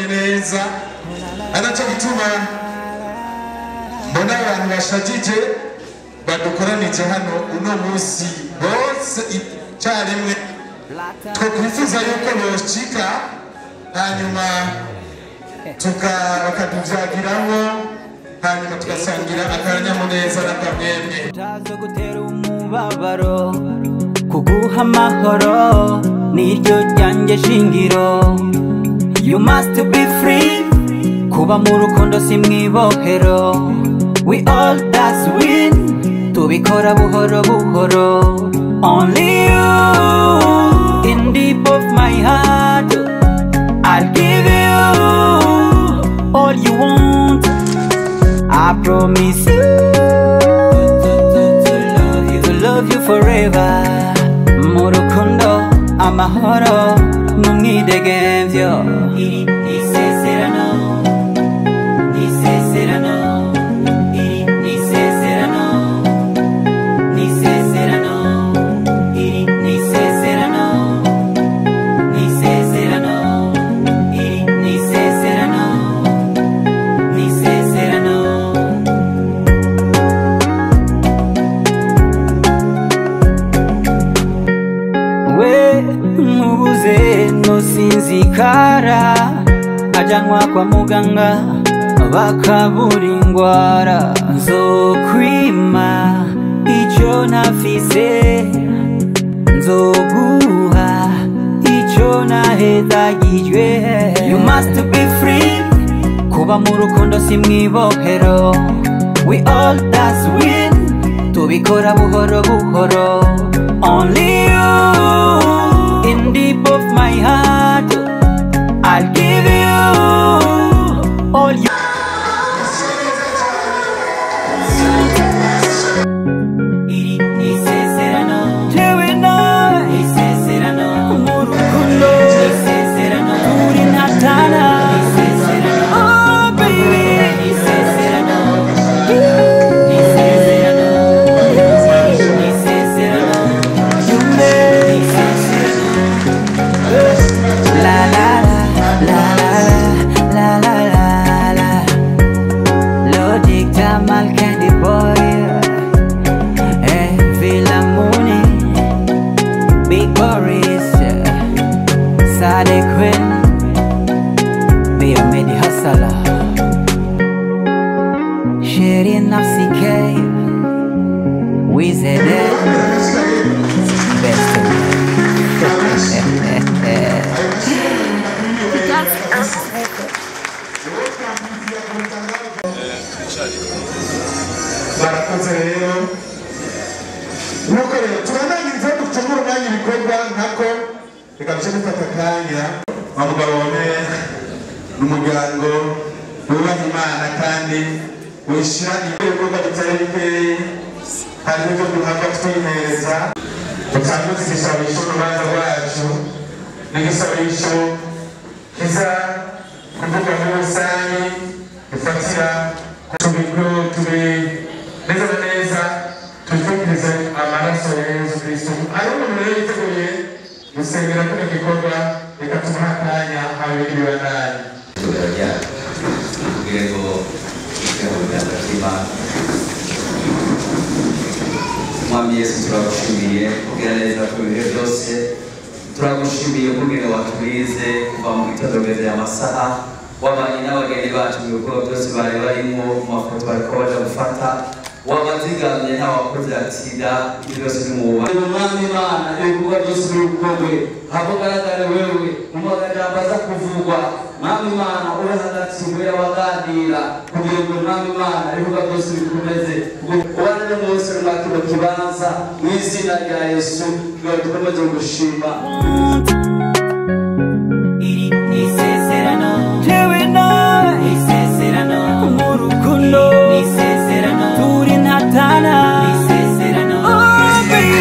Neza anaco gituma mbona abantu bashajije badukoranije hano uno munsi bose icyarimwe. Twakwifuza yuko boshika hanyuma bakaduvyagiramo, hanyuma tugasangira akanyamuneza n'akamwemwe. Gutera umubabaro, kuguha amahoro niryo ryanjye shingiro. You must be free, kuba mu rukundo si mwibohero. We all does win, tubikora buhoro buhoro. Only you, in deep of my heart, I'll give you all you want. I promise you to love you forever. Mu rukundo amahoro n'umwidegemvyo. Iri ni isezerano, ni isezerano, iri ni isezerano, ni isezerano, iri ni isezerano, ni isezerano, iri ni isezerano, ni isezerano. We nkubuze nosinzikara, ajanwa kwa muganga bakabura ingwara. Nzokwima ico nafise, nzoguha ico nahezagijwe. You must be free, kuba mu rukundo si mwibohero. We all does win, tubikora buhoro buhoro. Only you, in deep of my heart, I'll give you all you. Iri ni isezerano, jewe nawe isezerano, mu rukundo isezerano, turi ntatana isezerano. Oh baby, isezerano, isezerano, isezerano, you make isezerano. La la la la la la la la. Logic Jamal Candy Boy, Villa Mooney, Big Boris, Sade Quinn, Biomedi Hustler, Sherry Nafsi K, Wizard, Best. Barakoze rero. Nuko rero turanangiriza ducungura umwanya ibikorwa nkako, reka duce dufata akanya. Wa mugabo womeye n'umuryango wubaha Imana kandi wishyira ibikorwa bitari bikeyi, hari n'ibyo duhabwa twihereza. Dutanguze igisabisho n'urubanza rwacu, n'igisabisho kiza kuvuga muri rusange gifatira tube neza na neza, twifurize amaraso ya Yesu Kristo. Ari umuntu rero yiteguye gusengera kino gikorwa, reka tumuhe akanya habiri bibandanye. Kugira ngo Mwami Yesu, turagushimiye kugira neza ku bihe byose. Turagushimiye kugira watubize kuva mu gitondo kugeza aya masaha, wabanye n'abageni bacu mu bikorwa byose bari barimo, mu mafoto bariko baja gufata, wabazigamye ntawakoze aksida, ibyo byose ni mu Mwami Imana, ibikorwa byose bikorwe hakugaragare wewe mu magambo aza kuvugwa. Mwami Imana, ube hagati mu y'abaganira kugira ngo Mwami Imana ibikorwa byose bikomeze. Ubane n'umunsi runaka kino kibanza, mu izina rya Yesu kugira ngo dukomeze gushima. Iri ni isezerano, jewe nawe isezerano, mu rukundo isezerano, turi ntatana isezerano. Oh baby.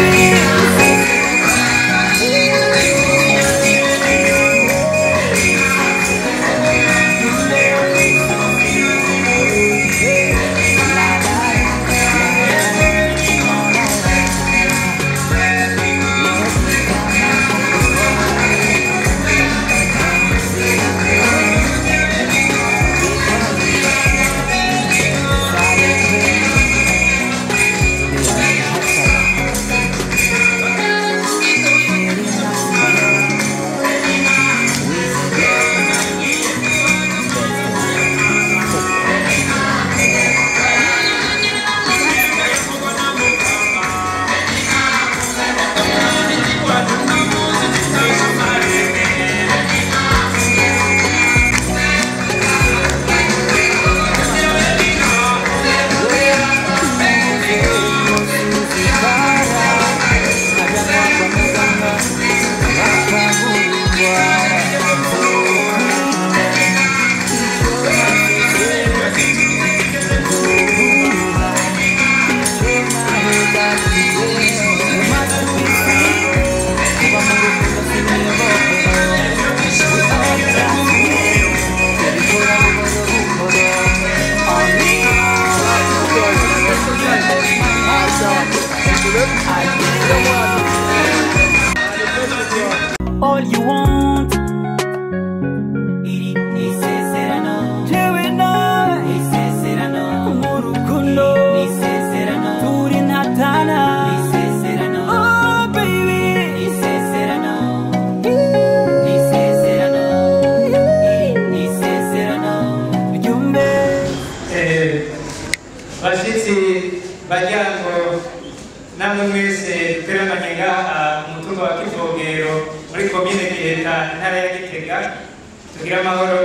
Tugire amahoro,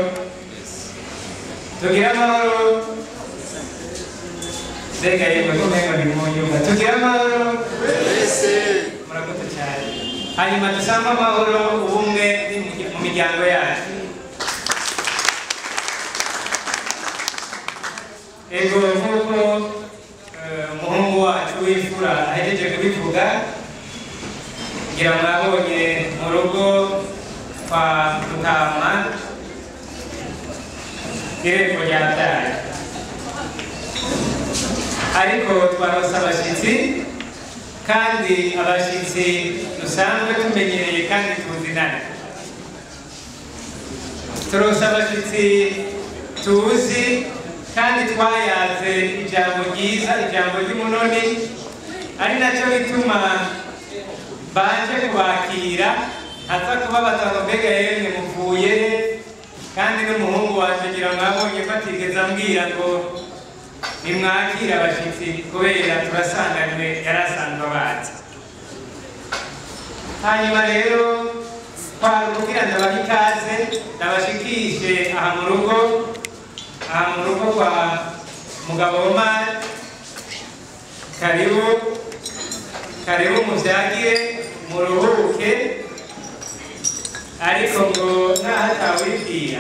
tugire amahoro. Mbega yemwe ko umengo ni mu nyumba. Tugire amahoro murakoze cyane. Hanyuma dusange amahoro, ubumwe mu miryango yacu. Ego, nk'uko umuhungu wacu w'imfura ahejeje kubivuga, ngira mwabonye mu rugo kwa Mutama irembo ryataye, ariko twaronse abashyitsi, kandi abashyitsi dusanzwe tumenyereye kandi tuzinanye. Turonse abashyitsi tuzi kandi twayaze ijambo ryiza, ijambo ry'umunoni, ari nacyo bituma baje kubakira. Ntaza kubabaza ngo mbega yemwe muvuye, kandi n'umuhungu wanje ngira mwabonye ko atigeze ambwira ngo nimwakire abashyitsi, kubera turasanganywe, yari asanzwe abazi. Hanyuma rero kwari kugira ndabahe ikaze, ndabashikishe aha mu rugo, aha mu rugo kwa Mugabo Omar. Karibu, karibu, muvyagire, muruhuke. Ariko ngo naho atawibwira,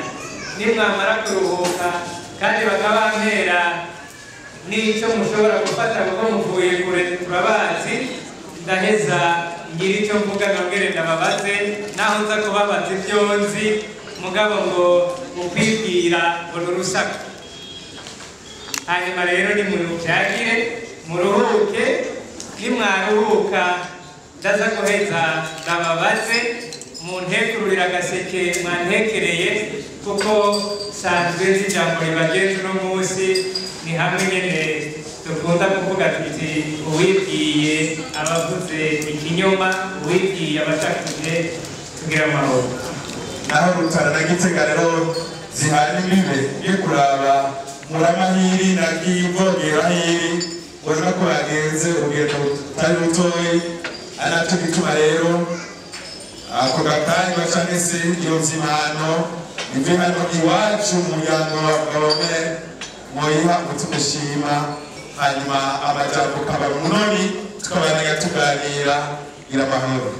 nimwamara kuruhuka kandi bakabampera n'icyo mushobora gufata, kuko muvuye kure turabazi, ndaheza ngira icyo mvuga nongere ndababaze, naho nza kubabaza ibyo nzi. Mugabo ngo ukwibwira ngo ni urusaku. Hanyuma rero nimuvyagire, muruhuke. Nimwaruhuka ndaza guheza ndababaze, muntekururira agaseke mwantekereye, kuko sanzwe nzi ijambo ribagenza uno munsi. Ni hamwe nyene dukunda kuvuga tuti uwibwiye abavuze ikinyoma, uwibwiye abashakuje. Tugira amahoro. Naho Rutana na Gitega rero zihana imbibe, yo kuraba Muramahiri na Givogera-hiri, ubona ko bagenze urugendo rutari rutoyi. Ari nacyo gituma rero ako gakanywa canke se iyo nzimano ive hano iwacu mu muryango wa Gabome, mwoyiha umutima ushima, hanyuma amajambo kaba munoni, tukabandanya tuganira. Gira amahoro.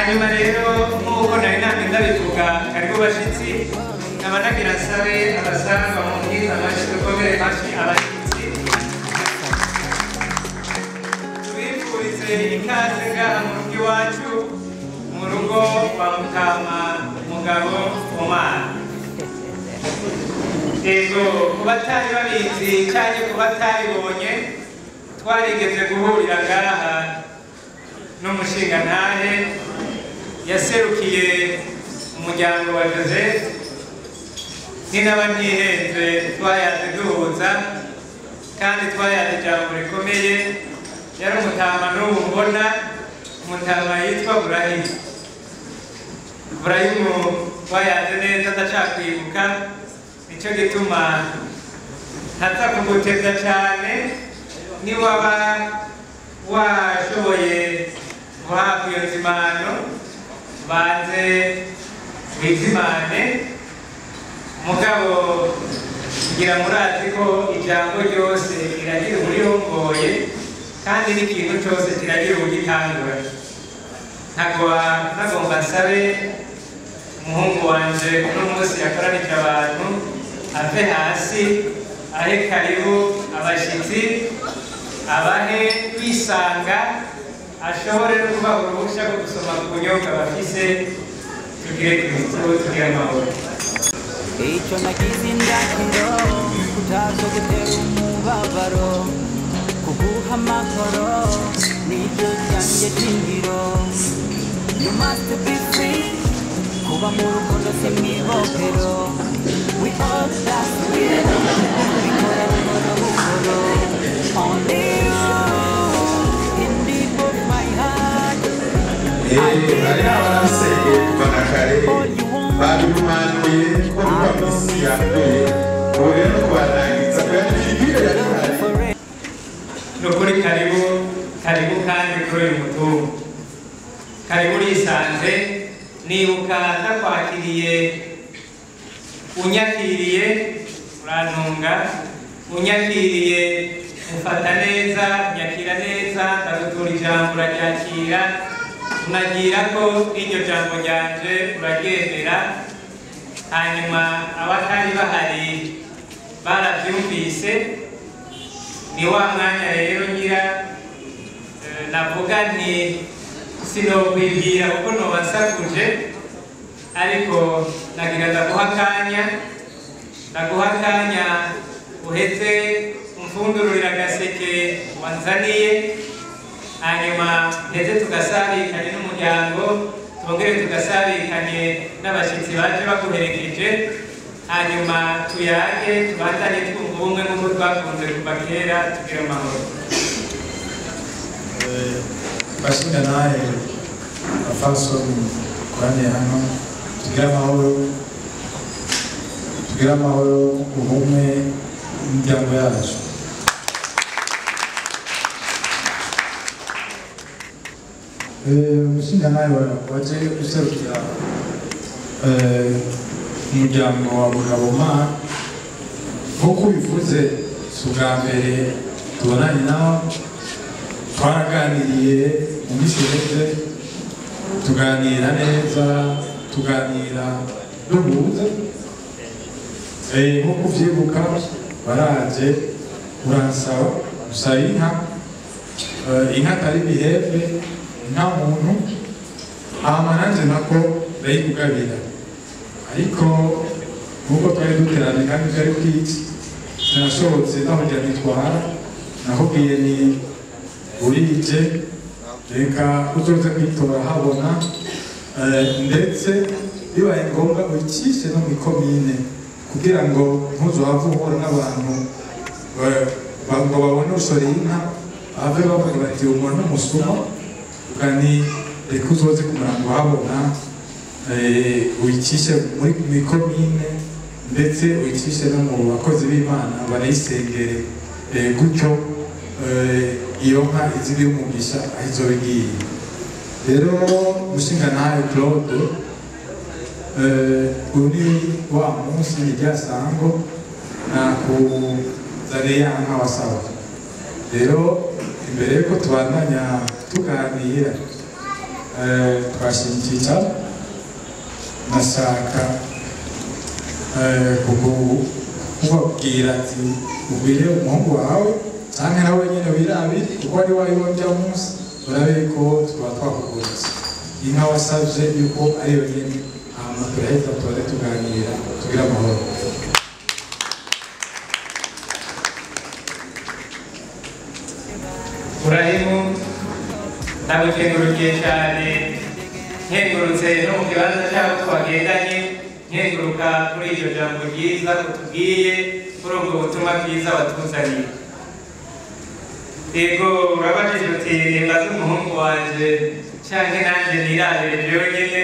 Hanyuma rero nk'uko nari namwe ndabivuga, karibu bashitsi, nkaba nagira nsabe abasangwa mu bwiza amashyi, dukomere amashyi abashitsi, tubifurize ikaze ngaha mu rugo iwacu, mu rugo kwa Mutama Mugabo Omar. Ego, ku batari babizi canke ku batabibonye, twarigeze guhurira ngaha n'umushingantahe yaserukiye umuryango wa Joseph. Ni n'abanyihenze, twayaze duhuza kandi twayaze ijambo rikomeye. Yari umutama n'ubu mbona, umutama yitwa Burahimu. Burahimu twayaze neza, ndacakwibuka. Nicyo gituma ntaza kuguteza cyane. Niwaba washoboye guhabwa iyo nzimano, banze wizimane. Mugabo ngira murazi ko ijambo ryose riragira uburiyongoye, kandi n'ikintu cyose kiragira ugitangura. Ntabwo nagomba nsabe umuhungu wanje uno munsi yakoranije abantu ave hasi ahe karibu abashyitsi, abahe kwisanga, ashobore no kubaha uruhushya rwo gusoma ku bunyobwa bafise. Tugire Kristo, tugire amahoro. Icyo nagize indahiro, kutazogutera umubabaro, kuguha amahoro niryo ryanjye shingiro. You must be free, kuba mu rukundo si mw'ibohero. We all just will bikora buhoro buhoro. Only you in deep of my heart. Bari barabisengeye kuva na kare, babihumanuye ko biva mu isi yanduye. Ubu rero kubarangiza kubera ibiribire yari ihari. Ni ukuri karibu, karibu kandi kuri uyu mutungo, karibu urisanze. Nibuka ndakwakiriye, unyakiriye, urantunga, unyakiriye umfata neza, unyakira neza, ndagutura ijambo uraryakira, unagira ko n'iryo jambo ryanje uraryemera. Hanyuma abatari bahari barabyumvise. Ni wa mwanya rero ngira navuga nti sinokwibwira kuko noba nsakuje, ariko nagira ndaguha akanya, ndaguha akanya uheze umfundururira agaseke wanzaniye, hanyuma ndetse tugasabikanye n'umuryango, twongere tugasabikanye n'abashyitsi baje baguherekeje, hanyuma tuyage, tubandanye twumva ubumwe nk'uko twakunze kuva kera. Tugire amahoro. Bashinga nawe abafasoni koraniye hano, tugire amahoro, tugire amahoro, ubumwe n'imiryango yacu. Umushinga nawe waje userukira umuryango wa Mugabo Ma, nk'uko ubivuze, si ubwa mbere tubonanye nawe. Twaraganiriye mu minsi iheze, tuganira neza, tuganira duhuza. Nk'uko uvyibuka, waraje uransaba gusaba inka, inka atari ibihembe, inka muntu. Hama nanje nako ndayikugabira, ariko nk'uko twari duteranye kandi byari bwiki, sinashobotse ndahugira nitwara. Nakubwiye ni urije, reka uzoze kwitora habona, ndetse bibaye ngombwa uyicishe no mw'ikomine, kugira ngo ntuzohave uhura n'abantu ngo babone ushoreye inka bave bavuga bati umuntu n'umusuma. Ugani reka uzoze ku murango habona, uyicishe muri mw'ikomine, ndetse uyicishe no mu bakozi b'Imana banayisengere, gutyo iyo nka iziri umugisha aho izoba igiye. Rero mushinga nawe Claude, uyu ni wa munsi rya sango nakuzaniye ya nka wasaba. Rero imbere yuko tubandanya tuganira, Twashimye icyicaro, ndashaka kubabwira ati ubwire umuhungu wawe cyangwa nawe nyine wirabire, kuko ari wawe munsi urabe ko tuba twakugurutse inka wasabye yuko ari yo nyine. Hama turahita tubaze tuganira tugira amahoro. Burahimu, ndagukengurukiye cyane, nkengurutse no mu kibanza cyabo twagendanye, nkenguruka kuri iryo jambo ryiza utubwiye, kuri ubwo butumwa bwiza watuzaniye. Yego, urabajije uti nimbaze umuhungu wanje canke nanje nirabire jewe nyene.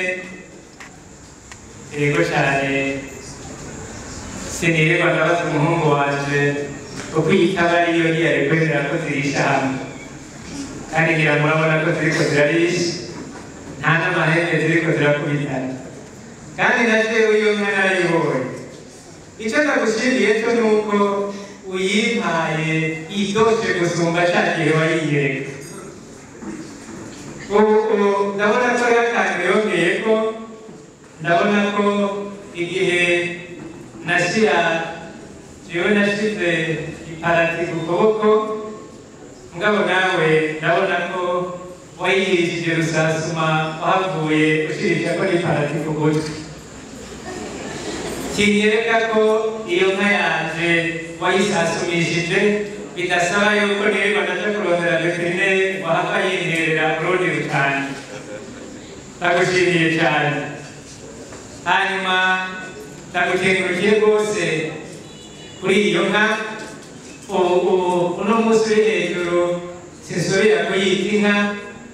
Yego cyane, sinirirwa ndabaza umuhungu wanje kuko iyitaba ariyo ntiyari kwemera ko zirisha hamwe, kandi ngira murabona ko ziriko zirarisha, nta n'amahembe ziriko zirakubitana, kandi na jewe iyo nka narayibonye. Icyo ndagushimiye cyo ni uko uyimpaye idoshe gusumba ca gihe wayiyereka. Ubu ndabona ko hariho akantu yongeyeko, ndabona ko igihe nashira jewe nashize iparati ku kuboko, mugabo nawe ndabona ko wayihirishije rusasuma, wahavuye ushirisha ko n'iparati ku gutwi, kinyereka ko iyo nka yanje wayisasumishije, bidasaba yuko nirirwa ndaja kurondera veterineri wahava yinterera urundi rutanje. Ndagushimiye cyane. Hanyuma ndagukengurukiye rwose kuri iyo nka. Ubu uno munsi uri hejuru sinsubira kuyita inka,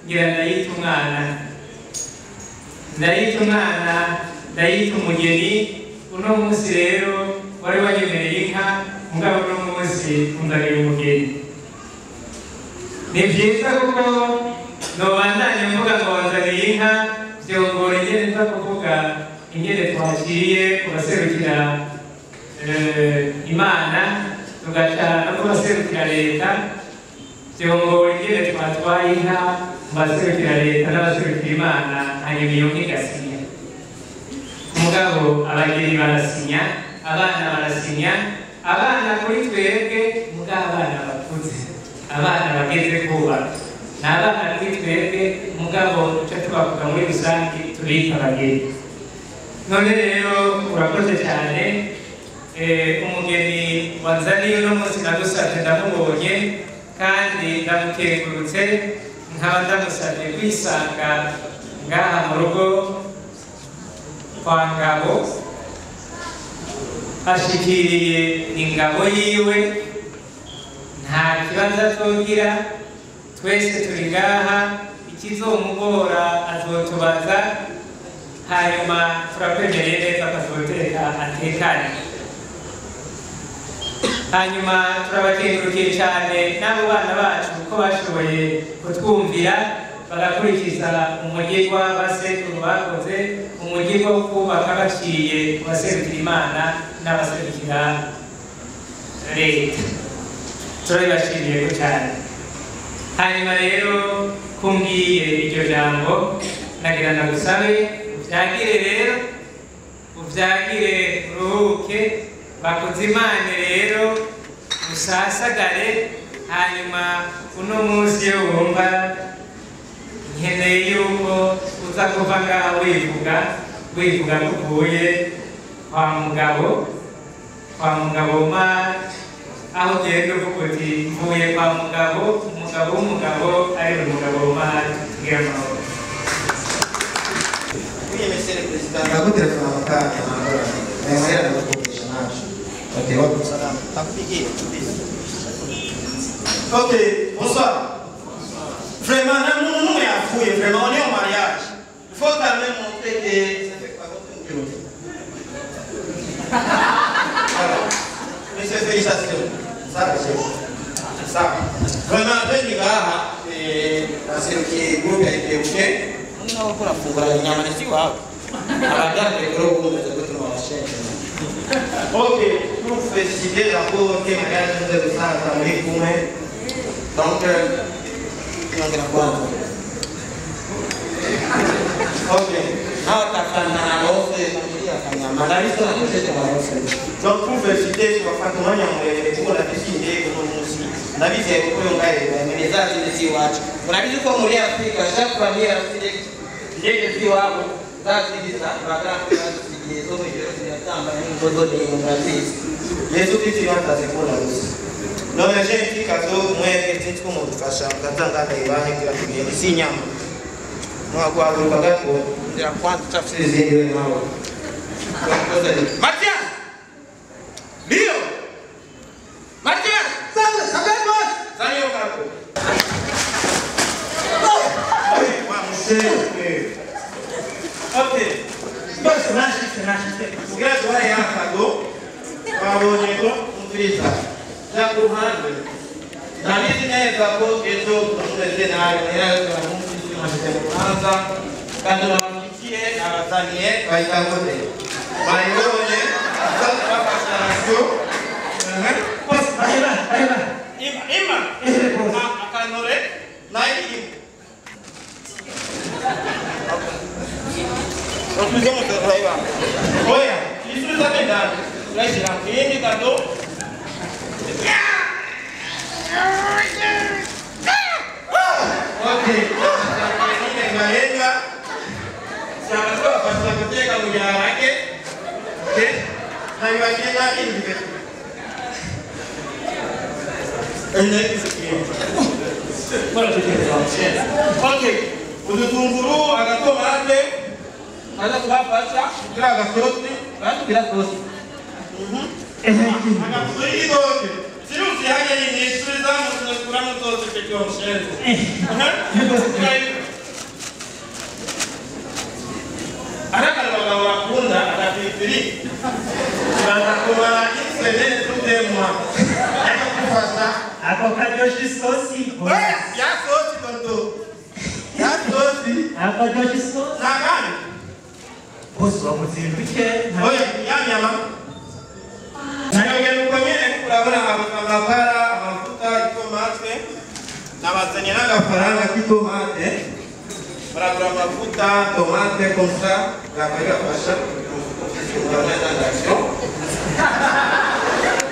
ngira ndayita umwana, ndayita umwana, ndayita umugeni. Uno munsi rero wari wanyemereye inka, mugabo uno munsi unzaniye umugeni. Ni byiza kuko nobandanye mvuga ngo wanzaniye inka, vyongora ingene nza kuvuga ingene twaciye kubaserukira Imana, tugaca no kubaserukira leta, vyongora ingene twatwaye inka mu baserukira leta n'abaserukira Imana, hanyuma iyo nka igasinya. Mugabo abageni barasinya, abana barasinya, abana kuri twebwe, mugabo abana bakuze, abana bageze kubaka ni abana kuri twebwe, mugabo icyo tubavuga muri rusange tubita abageni. None rero urakoze cyane. Umugeni wanzaniye uno munsi nagusabye ndamubonye kandi ndamukengurutse, nkaba ndamusabye kwisanga ngaha mu rugo kwa Ngabo, ashikiriye ingabo yiwe, nta kibazo azogira, twese turi ngaha, ikizomugora azotubaza, hanyuma turakwemereye neza ko azoteka atekanye. Hanyuma turabakengurukiye cyane n'abo bana bacu ko bashoboye kutwumvira bagakurikiza umugirwa basekuru bakoze, umugirwa wo kubaka baciye ku baserukira Imana n'abaserukira leta. Turabibashimiye ko cyane. Hanyuma rero kumbwiye iryo jambo, nagira ndagusabe uvyagire rero, uvyagire uruhuke, bakuzimane rero usasagare. Hanyuma uno munsi iyo wumva nkeneye yuko uza kuva ngaha wivuga, wivuga ko uvuye kwa mugabo, kwa mugabo ma aho ugenda uvuga uti mvuye kwa mugabo, umugabo w'umugabo ari umugabo ma, tugira amahoro. Oui, monsieur le président, ndagutelefona akanya nahera ndagukoresha naje. Ok, wakusalama. Takupigie. Ok, bonsoir. Vraiment, nous, nous, nous, vraiment, on est au mariage. Il faut quand même montrer que ça fait quoi? Voilà. Monsieur, félicitations. Ça, c'est ça. Vraiment, je suis là, et c'est le groupe a été ok. Non, pour la fungura, il y a un Ok, pour féliciter d'abord que mariage de ça, ça me Donc, Okay. Donc pour féliciter bafata umwanya muremure kuko ndafise indege uno munsi ndabizeye kuko yo ngaye bameneza z'iwacu murabizi ko muri Afrika chaque famille afite indege z'iwabo zazigiza baganga bazigiye zo mu gihe ziratamba n'ingozo ni murabizi Yesu Kristo yataze kubona gusa none je ntikazo mwebwe sinzi ko mudufasha mugatanga ibanki kugira tugende si inyama mwagwaruka gato ndira kwanza tafsiri izindi we nawe Matias Leo Matias Sabe sabe boss Zayo kako Okay Boss nashite kugira duhaye akago babonye ko umviriza jakuruhande ndabizi neza ko ejo tumeze nabi rero turamushyize mu rubanza kandi urabafitiye abazaniye bayitakoze bayibonye bafasha rasiyo Boss areba areba ima ima akanore nayo ima Oya, isubiza ndani. Turayishyira iyindi kado. Okay. Ngahenga. Shaka twabafasha guteka mu giharage. Okay. Nabibagenda indi. Okay. Udutunguru agatomate kaza kubafasha kugira agasosi batubwira sosi agasuyidoke sirusi hage yinishuriza mukura mutozi pekyo mushenzi arakara abagabo bakunda agapiripiri bakakumara insenene tudemwa akakufasha ako karyosha isosi ya sosi tonto ya sosi ako karyosha isosi nagani Boss wamuzinduke oya ya nyama nayogera uko nyene urabona amakara amavuta itomate nabazanye n'agafaranga k'itomate baragura amavuta tomate comme ça gabafasha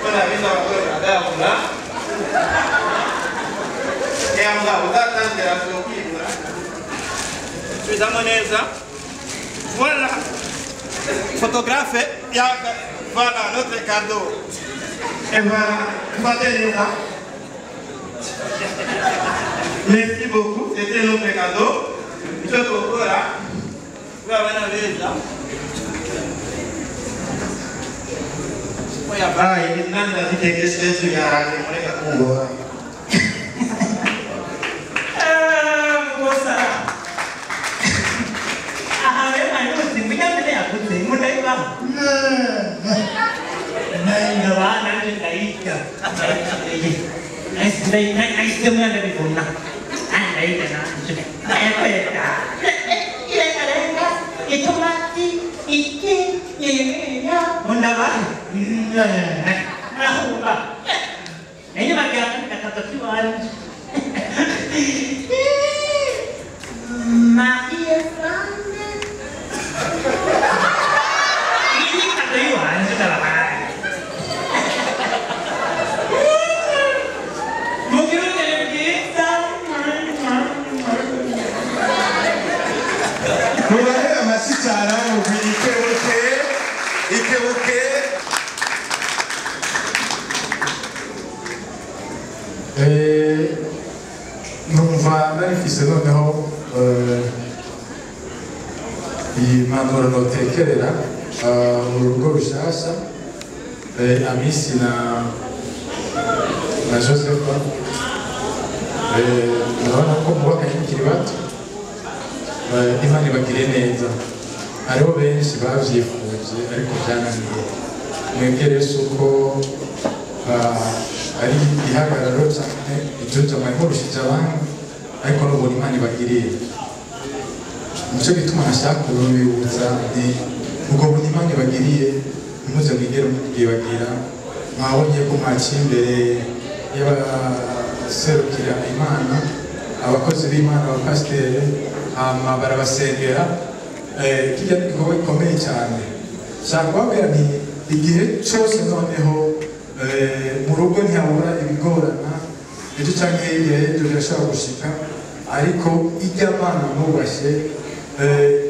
barabiza abagore baragabura yanga uzatangira kwibura subizamo neza. Voilà. Photographe, voilà notre cadeau. Et voilà, là. Merci beaucoup, c'était notre cadeau. Je te là. Oya bayi, nani nazitegesheje yaranje mureka kungora. Musa. Numva narifise noneho iyi mpanuro notekerera mu rugo rushasha Amisi na Joseph urabona ko mubakanye mukiri bato Imana ibagire neza hariho benshi bavyifuje ariko byananiye mwebwe rero si uko ari igihagararo canke ijuja mwari murushije abandi ariko n'ubuntu Imana ibagiriye nico gituma nashaka kubibutsa nti ubwo buntu Imana ibagiriye ntimuze mwigere mubwibagira mwabonye ko mwaciye imbere y'abaserukira Imana abakozi b'Imana abapasiteri hama barabasengera Kijya ni igikorwa gikomeye cyane. Nshaka kubabwira nti igihe cyose noneho mu rugo ntihabura ibigorana, ejo cyangwa hirya y'ejo birashobora gushika, ariko ijya Mana mwubashye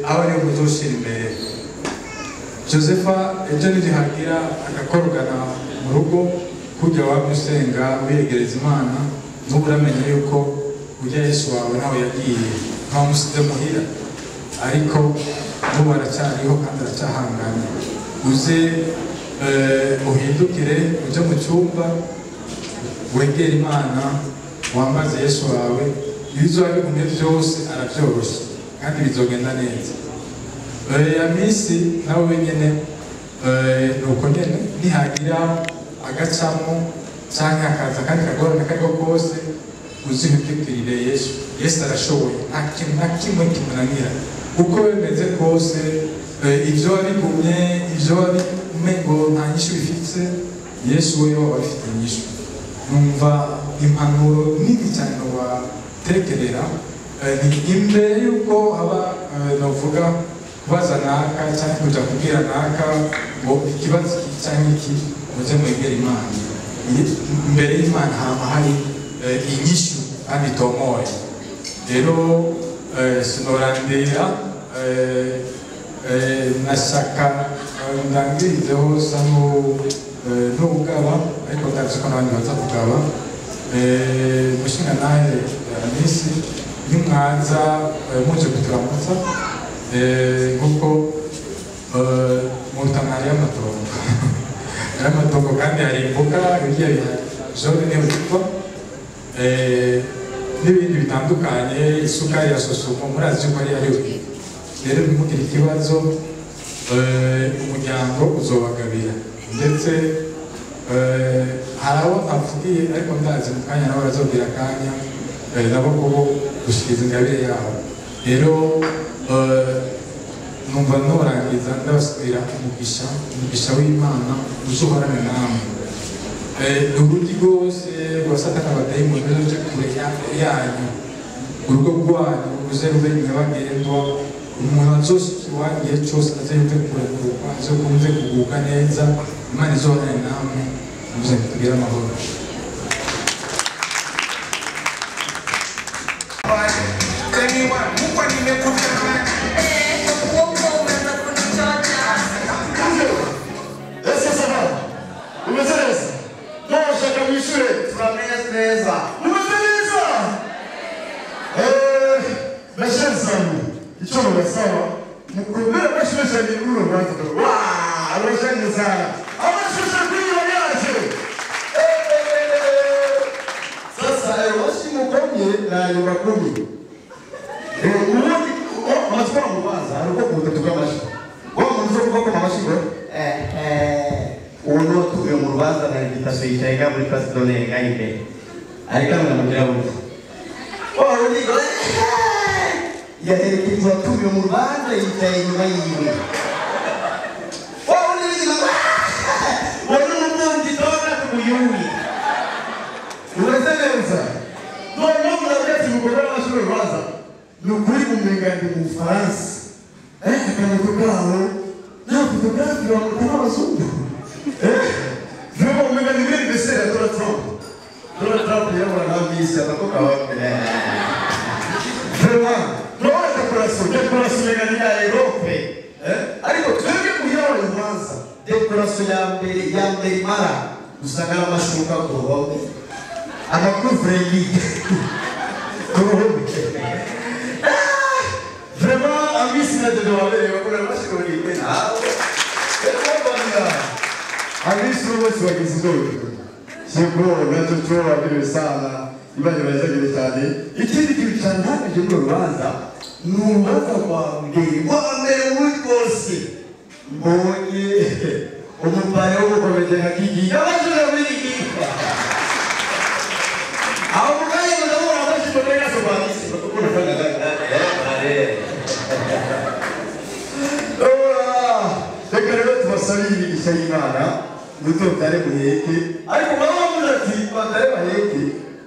aba ariyo muzoshira imbere. Josepha ejo nirihagira agakorogana mu rugo, kujya waba usenga wiyegereza Imana, n'ubu uramenya yuko ujya Yesu wawe nawe yagiye ntamusize muhira, ariko n'ubu aracyariho kandi aracyahanganye. Uze uhindukire uje mu cyumba wegere Imana, wambaze Yesu wawe, ibizoba bigumye byose arabyoroshye kandi bizogenda neza. Ya minsi nawe wenyine nuko nyene nihagira agacamo canke akaza kandi kagorana kariko kose, uzihindukirire Yesu. Yesu arashoboye, nta kintu na kimwe kimunanira. Uko bimeze kose, ivyo wabigumye, ivyo wabimengo nta nyishu bifite, Yesu wewe waba afite inyishu. Numva impanuro nini cyane nobatekerera ni imbere yuko haba novuga kubaza naka cyangwa kuja kubwira naka ngo ikibazo iki cyangwa iki, muze mwegere Imana. Imbere y'Imana hama hari inyishu kandi itomoye. Rero sinorandira nashaka ndangirizeho sa n'ugaba, ariko ndazi ko n'abandi baza kugaba. Mushinga nawe Amisi nimwaza muje kuturamutsa, kuko mu Rutana hariyo amatongo, hariyo amatongo kandi hari imboga, hirya zone niho zipfa n'ibindi bitandukanye, isukari ya sosumo murazi ko ari ariyo. Rero ntimugire ikibazo, umuryango uzobagabira. Ndetse hari abo ntavugiye ariko ndazi mu kanya nabo barazobwira akanya nabo kubo gushikiriza ingabire yabo. Rero numva norangiza ndabasubira umugisha, umugisha w'Imana uzohorane namwe. Urugi rwose rwa Satani abadayimoni ruzoje kure yanyu, urugo rwanyu ruze rube nyabagendwa. Umuntu azoshika iwanyu igihe cyose aze yumve kurekurwa, aze kumve kuguka neza. Imana izohorane namwe, muze mutugire amahoro.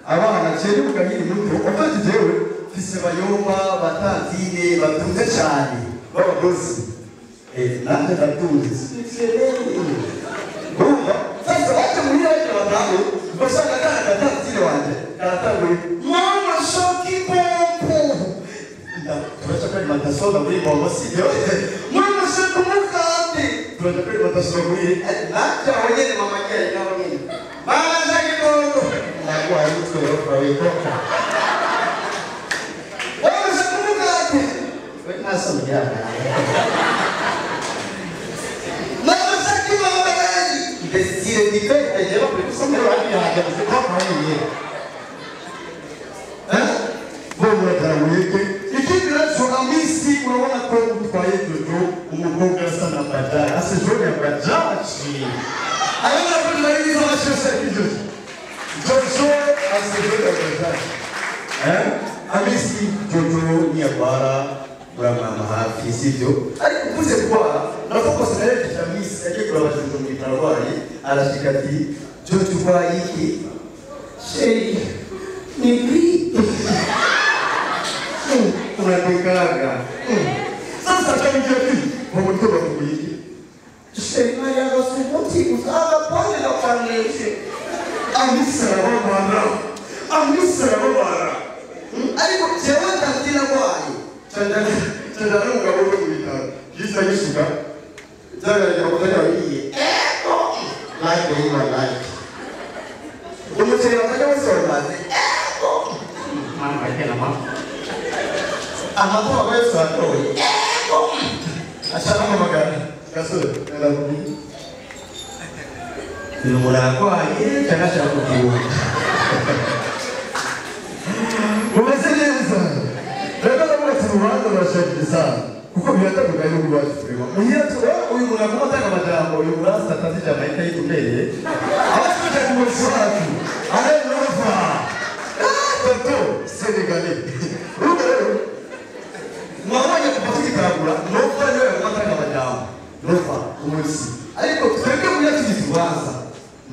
Abana cyane mukanyiri muto, ofati jewe fise bayomba batantine batunze cyane. B'abagozi nanjye ndatuzi urumva sasa baje muhira bagira batahe basanga akana katatire wanje karatanguye mama shaka ipompo turaca kuri alimentation muri bombo sibyo mama shaka umukate turaca kuri alimentation muri nanjye aho nyene mama ngiye naho nyene mama shaka ipompo nagwaye umutwe rero turabikora mama shaka umukate we ntasomye mama shaka ipompo Desire di te e glielo preso me lo abbia ikindi naco Amisi urabona ko utwaye Jojo umukobwa asa na Bajaji asa jone ya Bajaji abana ko nari amashusho Jojo Jojo asa jone ya Bajaji Amisi Jojo niyagwara uramama hafi sivyo ariko uvuze kurwara navuga ko sinarejeje Amisi agiye kuraba Jojo mu bitaro arwaye arashika ati Jojo urwaye iki sheri ni gripe unatekaga sasa changia tu kwa mtoto wa kuiki sheri yaga subuti kusaga pale na kanishe Amisi arababara Amisi arababara ariko jewe ndatira kwayo chandana umugabo we mu bitaro yisa yisuka byagaragara ko atari ego like in my life umuceri bakajya basoroma ego mama bakena mama amakuru abaye atoye ego ashaka amagara gasore ndakubwiye uyu muntu ararwaye cyangwa ashaka kubyibuha mumeze neza rero ndavuga ati urubanza rurashakira isano kuko biratandukanye n'ubwo iwacu turimo muhira tuba uyu muntu aguma atanga amajambo uyu murasi atazi ijambo ahita yitumereye abasubije ku munsi wacu arenova toto senegalais urumva rero mwabonye kuva tugitangura nova niwe yaguma atanga amajambo nova umunsi ariko twebwe muhira tugize urubanza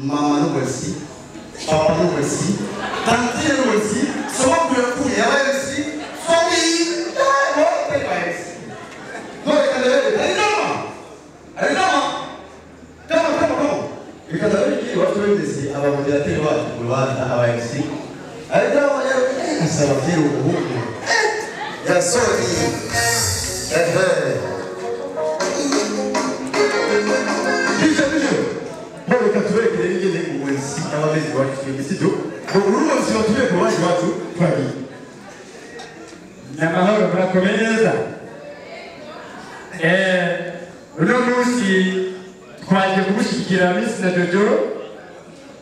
mama n'umunsi papa n'umunsi tantine n'umunsi sogokuru yapfuye yabaye MC famille wote ba MC none kandabereka ari nama kama kama kama ikandabereka iwacu bendesi abamoderateri bacu mu Rwanda aba MC ari nama asaba byera umuhungu yasori ehe bijyo bijyo bo reka tuberekere ingene umunsi abamezi iwacu twebwe sibyo ngo urumunsi batuye ku rubanza iwacu turagiye Nyamahoro murakomeye neza uno munsi twaje kumushyigikira Amisi na Jojo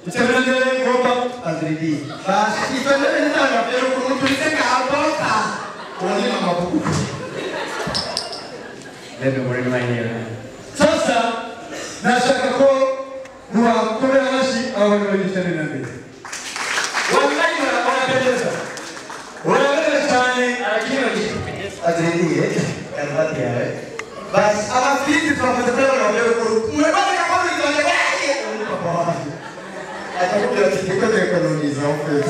icyo mbere ngomba Azridi bashitwe n'intanga pero ukuntu tulize ngaboka undi mama buku rero muri mwenyewe sasa nashaka ko mubakomera amashyi abo bantu babiri cyane na mbere wallahi barapendeza urabona cyane arakina Azridi karuvati yawe basi abafiti twamaze kubona mbere ukuru mwebane kwa bitone papa wanjye atakubwira ati ndiko ndekonomiza en fait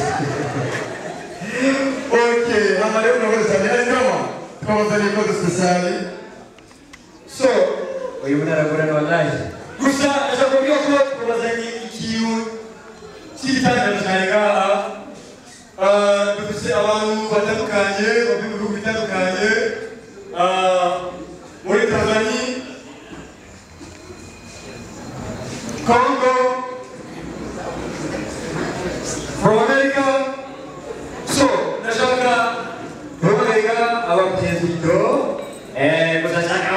ok hama rero murakoze cyane ari nama twabazaniye code spéciale so uyu muntu aragurana wallahi gusa ndashaka kubwira ko twabazaniye ikintu cy'igitangaje cyane ngaha dufise abantu batandukanye bavuye mu bihugu bitandukanye muri Tanzania Congo from America so ndashaka guhagarika abaperezida gusa nshaka